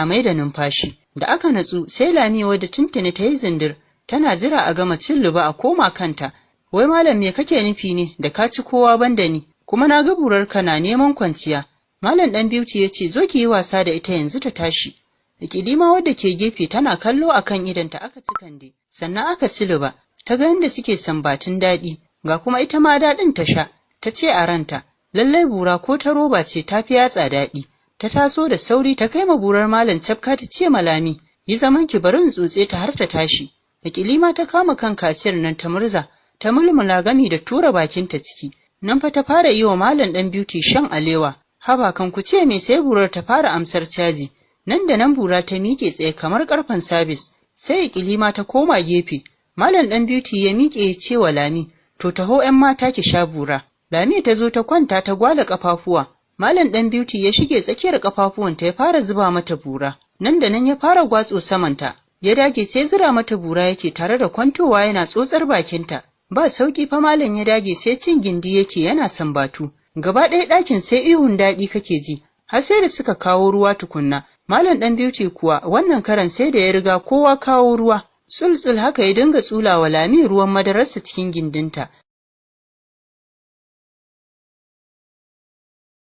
ana mai da numfashi. Da aka natsu sai Lami, wadda tuntuni ta yi zindir tana jira a gama cin luba a koma kanta. "Wai malam, me kake nufi ne da ka ci kowa banda ni? Kuma na ga burarka na neman kwanciya." Malam Dan Beauty ya ce, "Zo ki yi wasa da ita, yanzu ta tashi." Ikilima, wadda ke gefe tana kallo, akan idanta aka ci Kande, sannan aka ci luba. Ta ga yadda suke sambatun daɗi, ga kuma ita ma daɗin ta sha. Ta ce a ranta, "Lallai bura ko ta roba ce ta fi yatsa daɗi." Ta taso da sauri ta kai ma burar malam cafka, ta ce, "Malami, yi zaman ki, bari in tsotse ta har ta tashi." Ikilima ta kama kan kaciyar nan ta murza, ta mulmula gami da tura bakinta ciki. Nan fa ta fara yi wa Malam Dan Beauty shan alewa. Haba, kan ku ce me, sai burar ta fara amsar caji. Nan da nan bura ta miƙe tsaye kamar karfen sabis, sai Ikilima ta koma gefe. Malam Dan Beauty ya miƙe ya ce wa Lami, "To, taho 'yan mata, ki sha bura." Lami ta zo ta kwanta ta gwala kafafuwa. Malam Dan Beauty ya shige tsakiyar kafafuwanta ya fara zuba mata bura. Nan da nan ya fara gwatso samanta. Ya dage sai zira mata bura yake tare da kwantowa yana tsotsar bakinta. Ba sauki fa, malam ya dage sai cin gindi yake yana sambatu. Gaba ɗaya ɗakin sai ihun daɗi kake ji, har sai da suka kawo ruwa tukunna. Malam Dan Beauty kuwa wannan karan sai da ya riga kowa kawo ruwa. Tsultsul haka ya dinga tsulawa Lami ruwan madararsa cikin gindinta.